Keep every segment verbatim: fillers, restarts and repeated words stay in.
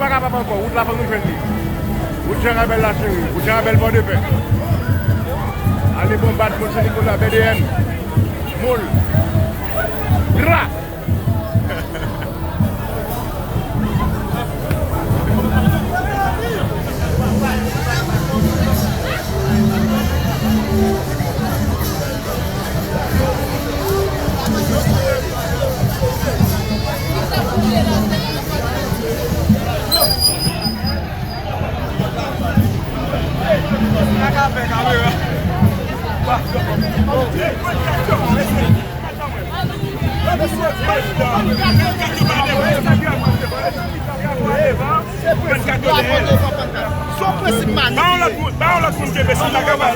Kapab ankò, wout la fò nou jwenn li. Wout Jan Rabèl la, cheri. Wout Jan Rabèl, Pòdepè. Ale bon bat, moun Sen Nikola, B D N. Moul. Gra! Se prensip yo ap pran devan pannkad. Se yon prensip manipile. Ba yon lòt moun, ba yon lòt moun kenbe, si la kapab.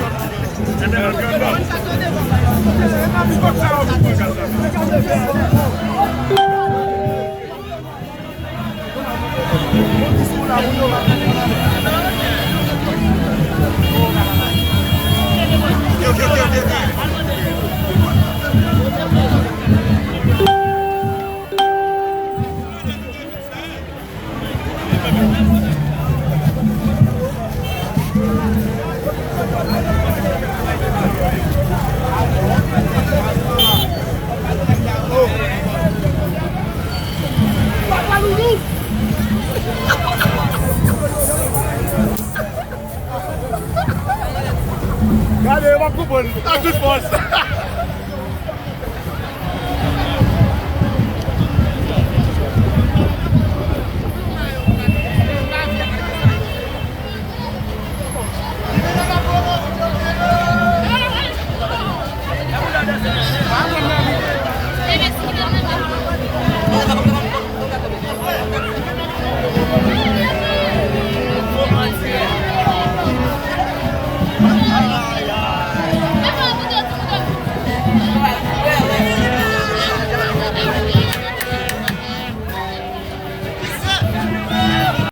Fòk sa yo ki pran gaz la. Gade, yo p ap konprann. Ak tout fòs.